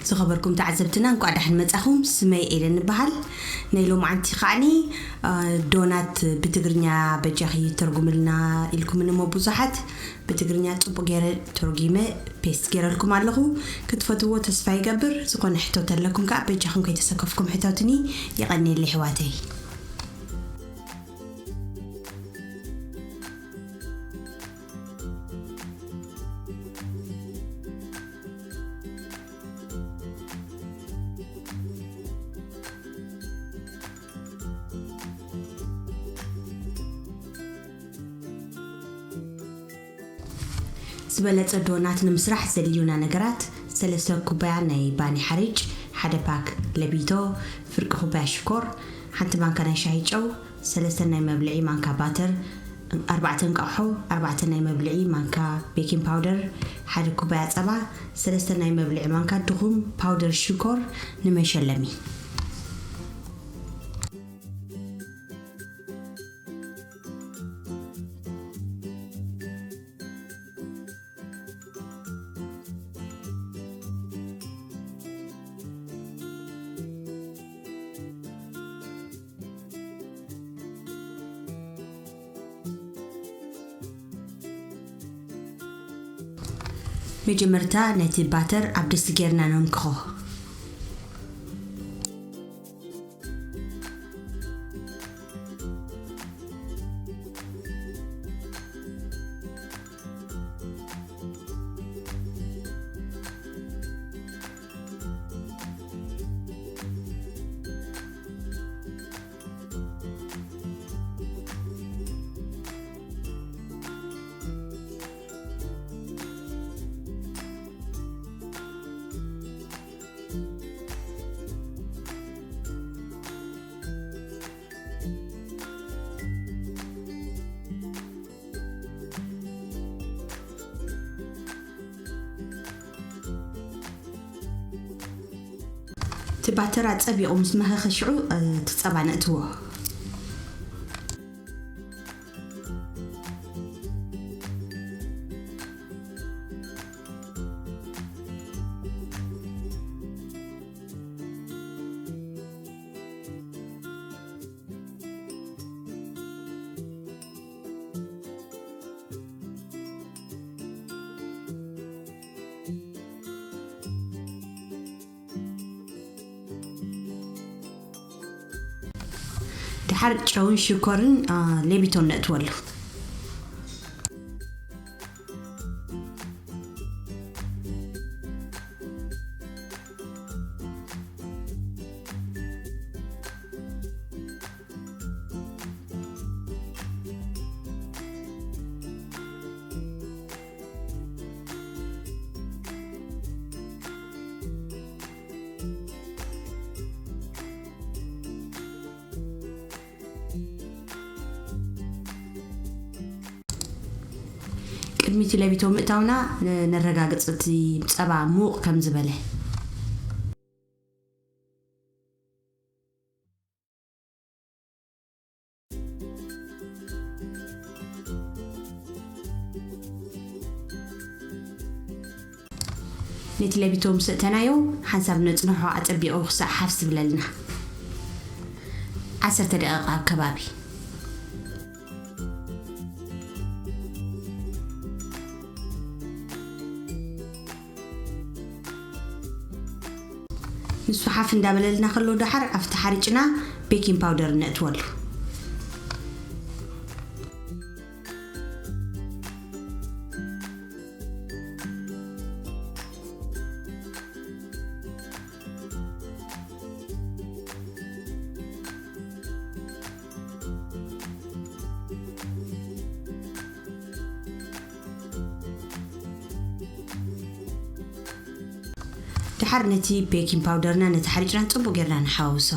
ዝኸበርኩም ተዓዘብትና፣ እንኳዕ ደሓን መጻኹም። ስመይ ኤደን እበሃል። ናይ ሎማዓንቲ ከዓኒ ዶናት ብትግርኛ በጃኺ ተርጉምልና ኢልኩምኒ እሞ ብዙሓት፣ ብትግርኛ ጽቡቕ ገይረ ተርጉመ ፔስት ገይረልኩም ኣለኹ። ክትፈትዎ ተስፋ ይገብር። ዝኾነ ሕቶ ተለኩም ከኣ በጃኹም ከይተሰከፍኩም ሕተቱኒ። የቐንየለይ ኣሕዋተይ። ዝበለጸ ዶናት ንምስራሕ ዘድልዩና ነገራት፣ ሰለስተ ኩባያ ናይ ባኒ ሓርጭ፣ ሓደ ፓክ ለቢቶ፣ ፍርቂ ኩባያ ሽኮር፣ ሓንቲ ማንካ ናይ ሻሂ ጨው፣ ሰለስተ ናይ መብልዒ ማንካ ባተር፣ ኣርባዕተ እንቃቑሖ፣ ኣርባዕተ ናይ መብልዒ ማንካ ቤኪንግ ፓውደር፣ ሓደ ኩባያ ጸባ፣ ሰለስተ ናይ መብልዒ ማንካ ድኹም ፓውደር ሽኮር ንመሸለሚ። መጀመርታ ነቲ ባተር ኣብ ድስቲ ጌርና ነንክኾ። እቲ ባተር ኣጸቢቑ ምስ መኸኸ ሽዑ፣ እ፣ እቲ ጸባ ነእትዎ። ድሓር ጨውን ሽኮርን፣ አ፣ ሌቢቶን ነእትወሉ። ቅድሚ እቲ ለቢቶ ምእታውና፣ ን-፣ ነረጋግጽ እቲ ጸባ ምዉቕ ከም ዝበለ። ነቲ ለቢቶ ምስ እተናዮ፣ ሓንሳብ ነጽንሖ፣ ኣጸቢቑ ክሳዕ ሓፍ ዝብለልና። ዓሰርተ ደቂቓ ኣብ ከባቢ። ንሱ ሓፍ እንዳበለልና ከሎ፣ ደሓር ኣብቲ ሓርጭና ቤኪንግ ፓውደር ነእትወሉ። ደሓር ነቲ ቤኪንግ ፓውደርና ነቲ ሓርጭና ጽቡቕ ጌርና ንሓዋውሶ።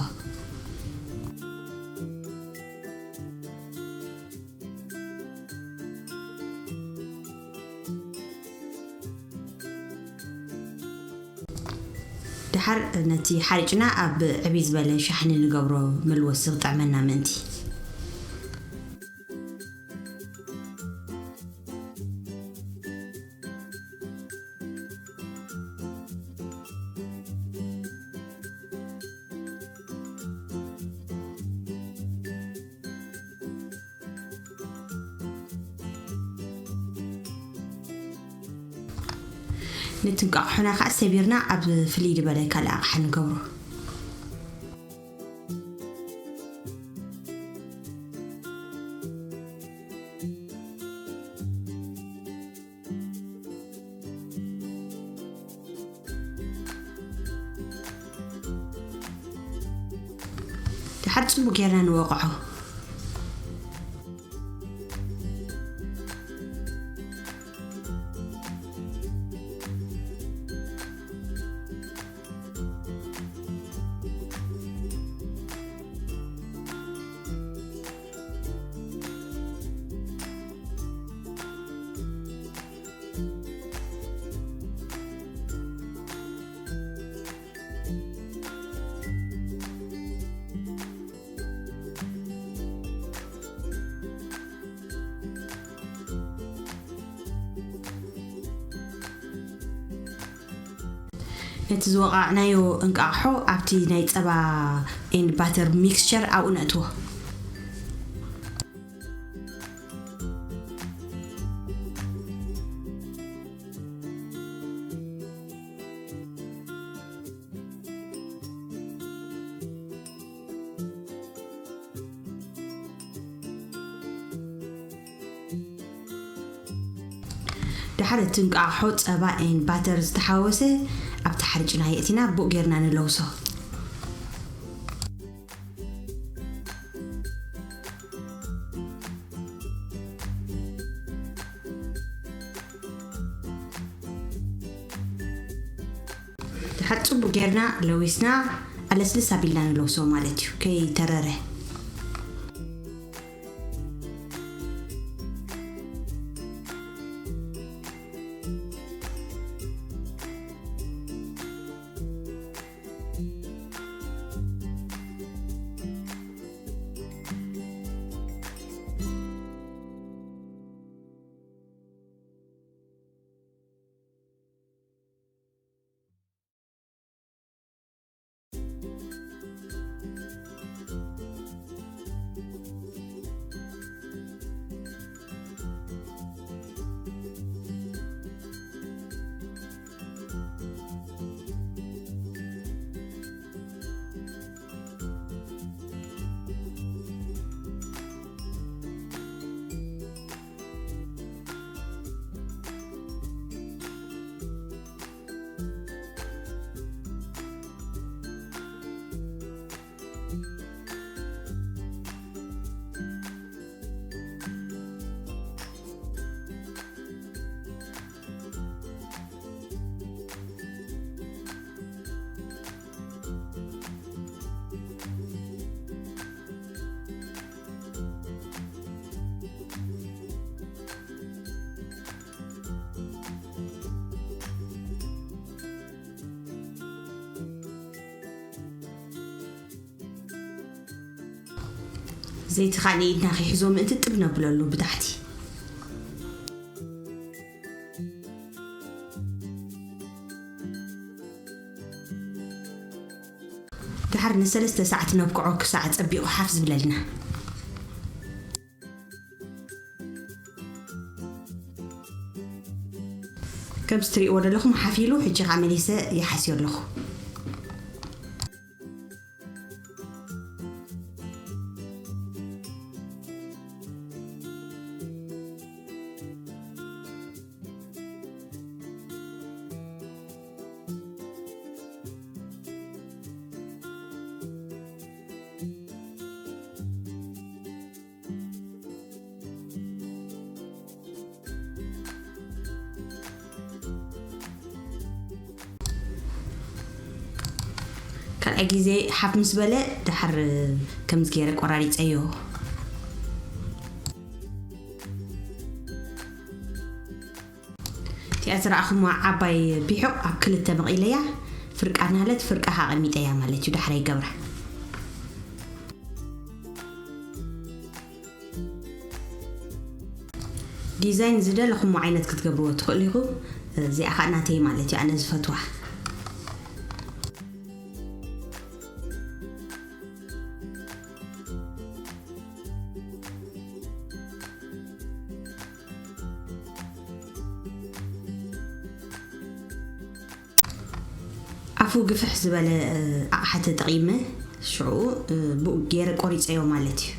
ደሓር ነቲ ሓርጭና ኣብ ዕብይ ዝበለ ሻሕኒ ንገብሮ፣ መልወሲ ክጥዕመና ምእንቲ። ነቲ እንቃቕሖና ከዓ ሰቢርና ኣብ ፍልይ ዝበለ ካልእ ኣቕሓ ንገብሮ። ድሓር ጽቡቅ ጌርና ንወቕዖ። ነቲ ዝወቓዕናዮ እንቃቕሖ ኣብቲ ናይ ጸባ ኤንድ ባተር ሚክስቸር ኣብኡ ነእትዎ። ድሓር እቲ እንቃቕሖ ጸባ ኤንድ ባተር ዝተሓወሰ ኣብቲ ሓርጭና የእቲና ብኡ ጌርና ንለውሶ። ድሓር ጽቡቅ ጌርና ለዊስና ኣለስልስ ኣቢልና ንለውሶ ማለት እዩ፣ ከይተረረ። ዘይቲ ኻእ ንኢድና ከይሕዞ ምእንቲ ጥብ ነብለሉ ብታሕቲ። ድሓር ንሰለስተ ሰዓት ነብቅዖ ክሳዕ ጸቢቑ ሓፍ ዝብለልና። ከምዚ ትርእይዎ ዘለኹም ሓፍ ኢሉ፣ ሕጂ ኸኣ መሊሰ ይሓስዮ ኣለኹ። ካልኣይ ግዜ ሓፍ ምስ በለ፣ ድሓር ከምዚ ገይረ ቆራሪጸዮ። እቲኣ ዝረኣኹማ ዓባይ ቢሑቕ ኣብ ክልተ መቒለያ፣ ፍርቃ እናሃለት ፍርቃ ኣቐሚጠያ ማለት እዩ። ዳሕራይ ገብራ። ዲዛይን ዝደለኹሞ ዓይነት ክትገብርዎ ትኽእሉ ኢኹም። እዚኣ ኸኣ ናተይ ማለት እዩ፣ ኣነ ዝፈትዋ። ኣፉ ግፍሕ ዝበለ ኣቕሓ ተጠቒመ ሽዑ ብኡ ገይረ ቆሪፀዮ ማለት እዩ።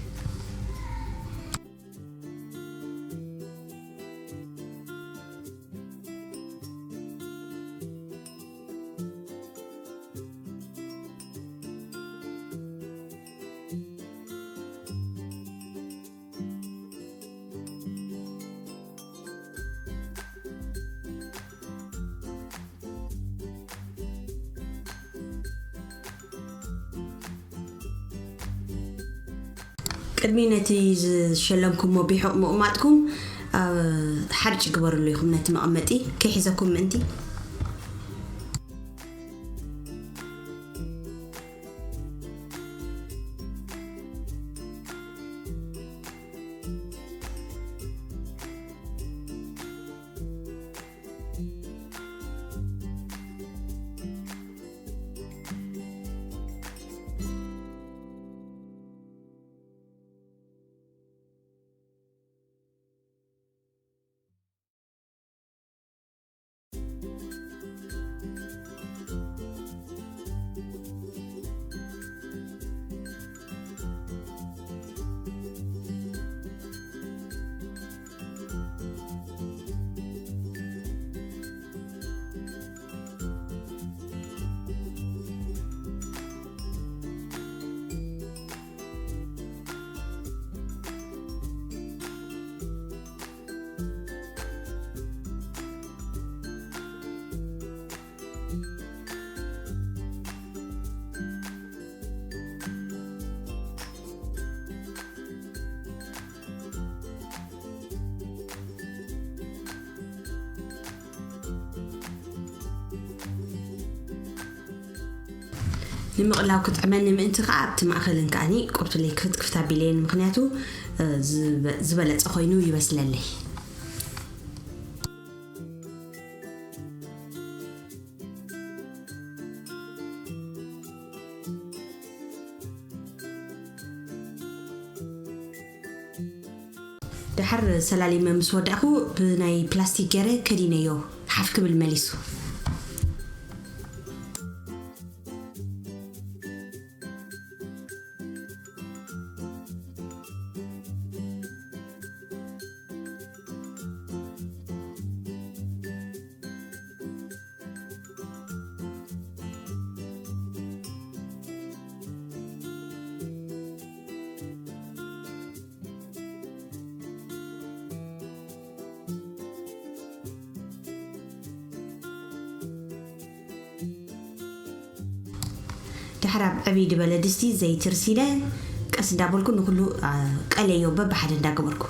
ቅድሚ ነቲ ዝሸለምኩሞ ቢሑቕ ምቕማጥኩም ሓርጭ ግበርሉ ኢኹም ነቲ መቐመጢ ከይሕዘኩም ምእንቲ። ንምቕላው ክጥዕመኒ ምእንቲ ከኣ ኣብቲ ማእኸልን ከኣኒ ቁርቱለይ ክፍትክፍት ኣቢለየን፣ ምኽንያቱ ዝበለፀ ኮይኑ ይበስለለይ። ደሓር ሰላሊመ ምስ ወዳእኹ ብናይ ፕላስቲክ ገይረ ከዲነዮ ሓፍ ክብል መሊሱ። ድሕር ኣብ ዕብይ ዝበለ ድስቲ ዘይቲ ርሲለ ቀስ እንዳበልኩ ንኩሉ ቀለዮ በብሓደ እንዳገበርኩ።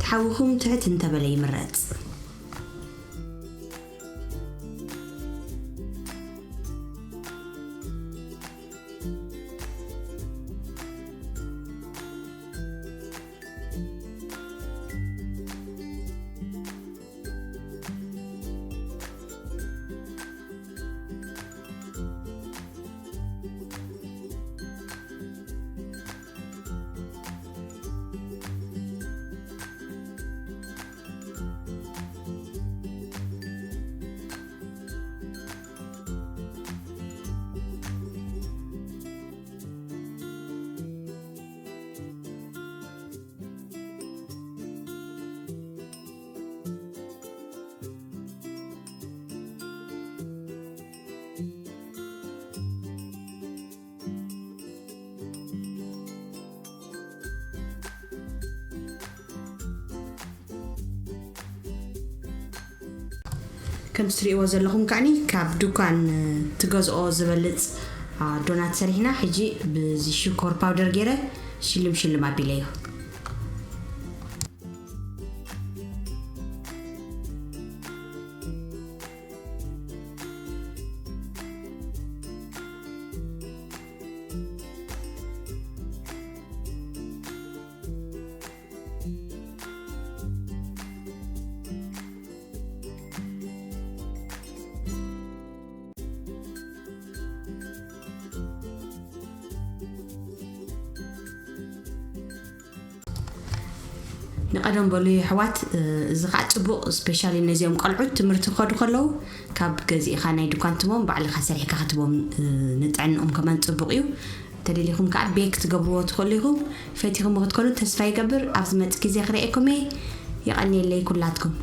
ሓዊኹም ትሕት እንተበለ ይምረፅ። ከም ትሪእዎ ዘለኹም ከዓኒ ካብ ዱካን ትገዝኦ ዝበልፅ ዶናት ሰሪሕና ሕጂ ብዚ ሽኮር ፓውደር ገይረ ሽልም ሽልም ኣቢለዮ። ንቐደም በሉ የሕዋት። እዚ ከዓ ፅቡቕ ስፔሻሊ ነዚኦም ቆልዑት ትምህርቲ ክኸዱ ከለዉ ካብ ገዚእኻ ናይ ድኳን ትቦም ባዕልኻ ሰሪሕካ ክትቦም ንጥዕንኦም ከማን ፅቡቕ እዩ። ተደሊኹም ከዓ ቤክ ትገብርዎ ትኽእሉ ኢኹም። ፈቲኹም ክትከሉ ተስፋ ይገብር። ኣብ ዝመፅ ግዜ ክርእየኩም እየ። የቐንየለይ ኩላትኩም።